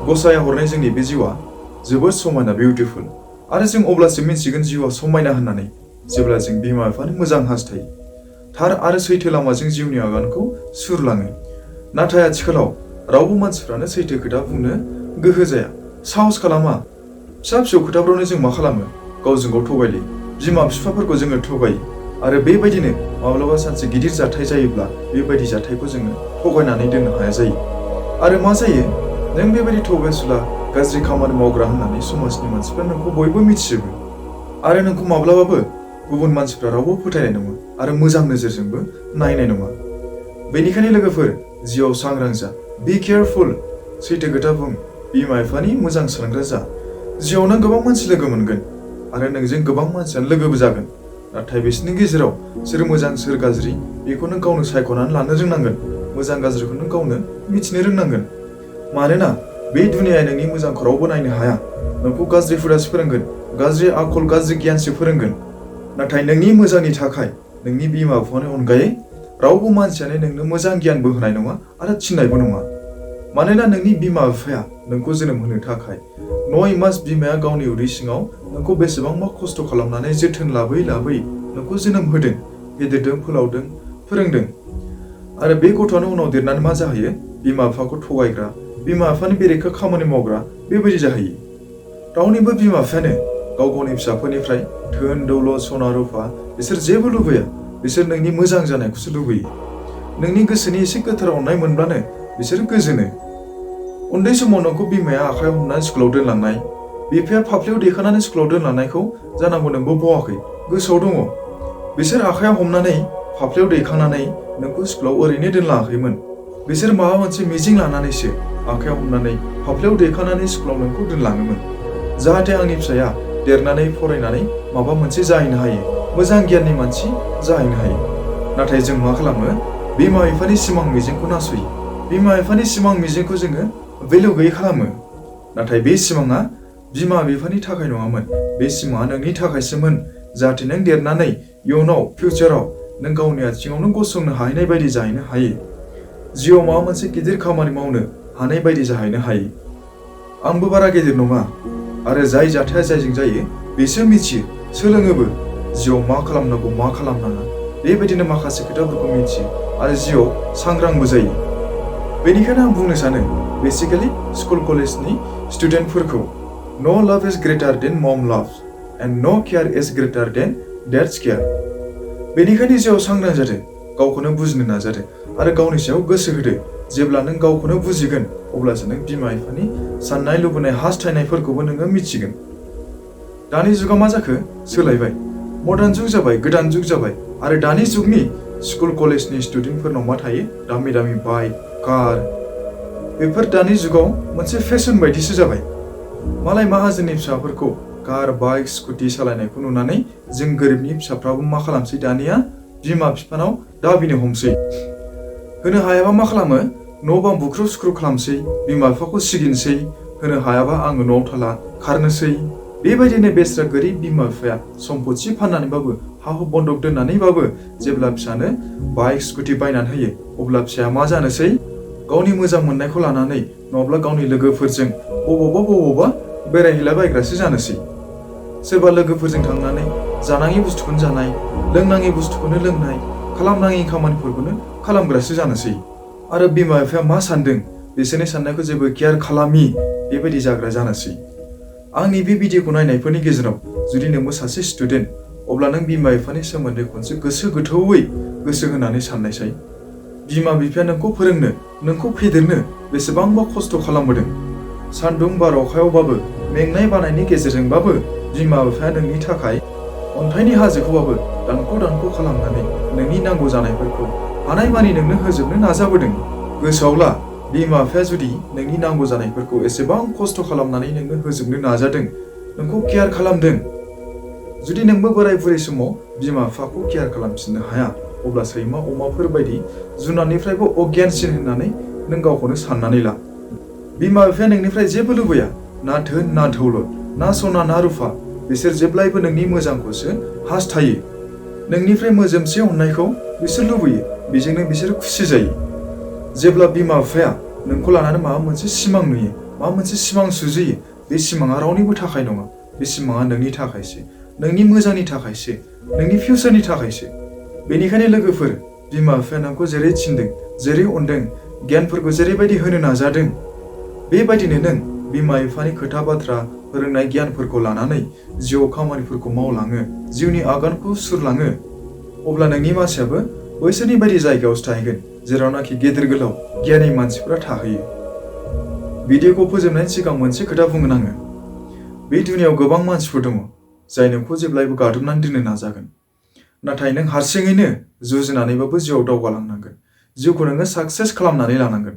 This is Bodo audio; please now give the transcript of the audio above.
गसाया हरनाय जोंनि बे जिउआ जोबोद समायना बिउटिफुल आरो जों अब्लासो मिन्थिगोन जिउआ समायना होननानै जेब्ला जों बिमा बिफानि मोजां हास्थायो थार आरो सैथो लामाजों जिउनि आगानखौ सुरलाङो। नाथाय आथिखालाव रावबो मानसिफ्रानो सैथो खोथा बुंनो गोहो जाया, साहस खालामा। फिसा फिसौ खोथाफ्रावनो जों मा खालामो, गावजों गाव थगायलायो, बिमा बिफाफोरखौ जोङो थगायो आरो बेबायदिनो माब्लाबा सानसे गिदिर जाथाय जायोब्ला बेबायदि जाथायखौ जोङो थगायनानै दोननो हाया जायो। आरो मा जायो, नों बेबायदि थगायसुला गाज्रि खामानि मावग्रा होननानै समाजनि मानसिफ्रा नोंखौ बयबो मिथिजोबो आरो नोंखौ माब्लाबाबो गुबुन मानसिफ्रा रावबो फोथायनाय नङा आरो मोजां नोजोरजोंबो नायनाय नङा। बेनिखायनो लोगोफोर, जिउआव सांग्रां जा, बि केयारफुल, सैथो खोथा बुं, बिमा बिफानि मोजां सानग्रा जा। जिउआव नों गोबां मानसि लोगो मोनगोन आरो नोंजों गोबां मानसियानो लोगोबो जागोन। नाथाय बिसोरनि गेजेराव सोर मोजां सोर गाज्रि बेखौ नों गावनो सायख'नानै लानो रोंनांगोन। मोजां गाज्रिखौ नों गावनो मिथिनो रोंनांगोन। मानोना बे दुनियाया नोंनि मोजांखौ रावबो नायनो हाया। नोंखौ गाज्रि हुदासो फोरोंगोन, गाज्रि आखल गाज्रि गियानसो फोरोंगोन। नाथाय नोंनि मोजांनि थाखाय नोंनि बिमा बिफानि अनगायै रावबो मानसियानो नोंनो मोजां गियानबो होनाय नङा आरो थिननायबो नङा। मानोना नोंनि बिमा बिफाया नोंखौ जोनोम होनो थाखाय 9 मास बिमाया गावनि उदै सिङाव नोंखौ बेसेबांबा खस्थ' खालामनानै जोथोन लाबै लाबै नोंखौ जोनोम होदों, फेदेरदों, फोलावदों, फोरोंदों। आरो बे गथ'आनो उनाव देरनानै मा जाहैयो, बिमा बिफाखौ थगायग्रा, बिमा बिफानि बेरेखा खामानि मावग्रा बेबायदि जाहैयो। रावनिबो बिमा बिफायानो गाव गावनि फिसाफोरनिफ्राय धोन दौलत सना रुफा बिसोर जेबो लुबैया। बिसोर नोंनि मोजां जानायखौसो लुबैयो। नोंनि गोसोनि एसे गोथार अननाय मोनब्लानो बिसोर गोजोनो। उन्दै समाव नोंखौ बिमाया आखायाव हमनानै स्कुलाव दोनलांनाय, बिफाया फाफ्लियाव दैखांनानै स्कुलाव दोनलांनायखौ जानांगौ नोंबो बावाखै, गोसोआव दङ। बिसोर आखायाव हमनानै फाफ्लियाव दैखांनानै नोंखौ स्कुलाव ओरैनो दोनलाङाखैमोन। बिसोर माबा मोनसे मिजिं लानानैसो आखायाव हमनानै फाफ्लियाव दैखांनानै स्कुलाव नोंखौ दोनलाङोमोन। जाहाथे आंनि फिसाया देरनानै फरायनानै माबा मोनसे जाहैनो हायो, मोजां गियाननि मानसि जाहैनो हायो। नाथाय जों मा खालामो, बिमा बिफानि सिमां मिजिंखौ नासयो। बिमा बिफानि सिमां मिजिंखौ जोङो भेलु गैयै खालामो। नाथाय बे सिमाङा बिमा बिफानि थाखाय नङामोन, बे सिमाङा नोंनि थाखायसोमोन। जाहाथे नों देरनानै इयुनाव फिउचाराव नों गावनि आथिङावनो गसंनो हाहैनाय बायदि जाहैनो हायो। जिउआव माबा मोनसे गिदिर खामानि मावनो हानाय बायदि जाहैनो हायो। आंबो बारा गेदेर नङा आरो जाय जाथाया जायजों जायो बेसो मिथियो, सोलोङोबो। जिउआव मा खालामनांगौ मा खालामनाङा बेबायदिनो माखासे खोथाफोरखौ मिथियो आरो जिउआव सांग्रांबो जायो। बेनिखायनो आं बुंनो सानो, बेसिकेलि स्कुल कलेजनि स्टुडेन्टफोरखौ, नो लाभ इज ग्रेटार देन मम लाभ एन्ड नो केयार इज ग्रेटार देन डेड्स केयार। बेनिखायनो जिउआव सांग्रां जादो, गावखौनो बुजिनो नाजादो आरो गावनि सायाव गोसो होदो। जेब्ला नों गावखौनो बुजिगोन अब्लासो नों बिमा बिफानि साननाय लुबैनाय हास्थायनायफोरखौबो नोङो मिथिगोन। दानि जुगा मा जाखो, सोलायबाय, मडार्न जुग जाबाय, गोदान जुग जाबाय आरो दानि जुगनि स्कुल कलेजनि स्टुडेन्टफोरनाव मा थायो, दामि दामि बाइक, कार। बेफोर दानि जुगाव मोनसे फेशन बायदिसो जाबाय। मालाय माहाजोननि फिसाफोरखौ कार बाइक स्कुटि सालायनायखौ नुनानै जों गोरिबनि फिसाफ्राबो मा खालामसै, दानिया बिमा बिफानाव दाबिनो हमसै। होनो हायाबा मा खालामो, न' बां बुख्रुब सुख्रुब खालामसै, बिमा बिफाखौ सिगिनोसै। होनो हायाबा आङो न'आव थाला खारनोसै। बेबायदिनो बेस्रा गोरिब बिमा बिफाया सम्पथि फाननानैबाबो, हा हु बन्दक दोननानैबाबो जेब्ला फिसानो बाइक स्कुटि बायनानै होयो अब्ला फिसाया मा जानोसै, गावनि मोजां मोननायखौ लानानै नङाब्ला गावनि लोगोफोरजों बबावबा बेरायहैलाबायग्रासो जानोसै। सोरबा लोगोफोरजों थांनानै जानाङि बुस्थुखौनो जानाय, लोंनाङि बुस्थुखौनो लोंनाय, खालामनाङि खामानिफोरखौनो खालामग्रासो जानोसै। आरो बिमा बिफाया मा सानदों बिसोरनि साननायखौ जेबो केयार खालामि बेबायदि जाग्रा जानोसै। आंनि बे भिडिअखौ नायनायफोरनि गेजेराव जुदि नोंबो सासे स्टुडेन्ट, अब्ला नों बिमा बिफानि सोमोन्दै खनसे गोसो गोथौयै गोसो होनानै साननायसाय। बिमा बिफाया नोंखौ फोरोंनो, नोंखौ फेदेरनो बेसेबांबा खस्थ' खालामबोदों। सान्दुं बार अखायावबाबो, मेंनाय बानायनि गेजेरजोंबाबो बिमा बिफाया नोंनि थाखाय अन्थाइनि हाजोखौबाबो दानख' खालामनानै नोंनि नांगौ जानायफोरखौ हानायमानि नोंनो होजोबनो नाजाबोदों। गोसोआव ला, बिमा बिफाया जुदि नोंनि नांगौ जानायफोरखौ एसेबां खस्थ' खालामनानै नोंनो होजोबनो नाजादों, नोंखौ केयार खालामदों, जुदि नोंबो बोराय बुरै समाव बिमा बिफाखौ केयार खालामफिननो हाया, अब्ला सैमा अमाफोर बायदि जुनारनिफ्रायबो अगियानसिन होननानै नों गावखौनो साननानै ला। बिमा बिफाया नोंनिफ्राय जेबो लुबैया, ना धोन ना दौलत, ना सना ना रुफा। बिसोर जेब्लायबो नोंनि मोजांखौसो हास्थायो। नोंनिफ्राय मोजोमसे अननायखौ बिसोर लुबैयो, बेजोंनो बिसोर खुसि जायो। जेब्ला बिमा बिफाया नोंखौ लानानै माबा मोनसे सिमां नुयो, मा मोनसे सिमां सुजुयो बे सिमाङा रावनिबो थाखाय नङा बे सिमाङा नोंनि थाखायसो नोंनि मोजांनि थाखायसो नोंनि फिउचारनि थाखायसो बेनिखायनो लोगोफोर बिमा बिफाया नोंखौ जेरै थिनदों जेरै अनदों गियानफोरखौ जेरैबायदि होनो नाजादों बेबायदिनो नों बिमा बिफानि खोथा बाथ्रा फोरोंनाय गियानफोरखौ लानानै जिउआव खामानिफोरखौ मावलाङो जिउनि आगानखौ सुरलाङो अब्ला नोंनि मानसियाबो बैसोरनि बायदि जायगायावसो थाहैगोन जेरावनाखि गेदेर गोलाव गियानि मानसिफोरा थाहैयो। भिडिअखौ फोजोबनायनि सिगां मोनसे खोथा बुंगोन आङो बे दुनियाव गोबां मानसिफोर दङ जाय नोंखौ जेब्लायबो गादबनानै दोननो नाजागोन नाथाय नों हारसिङैनो जुजिनानैबाबो जिउआव दावगालांनांगोन जिउखौ नोङो साक्सेस खालामनानै लानांगोन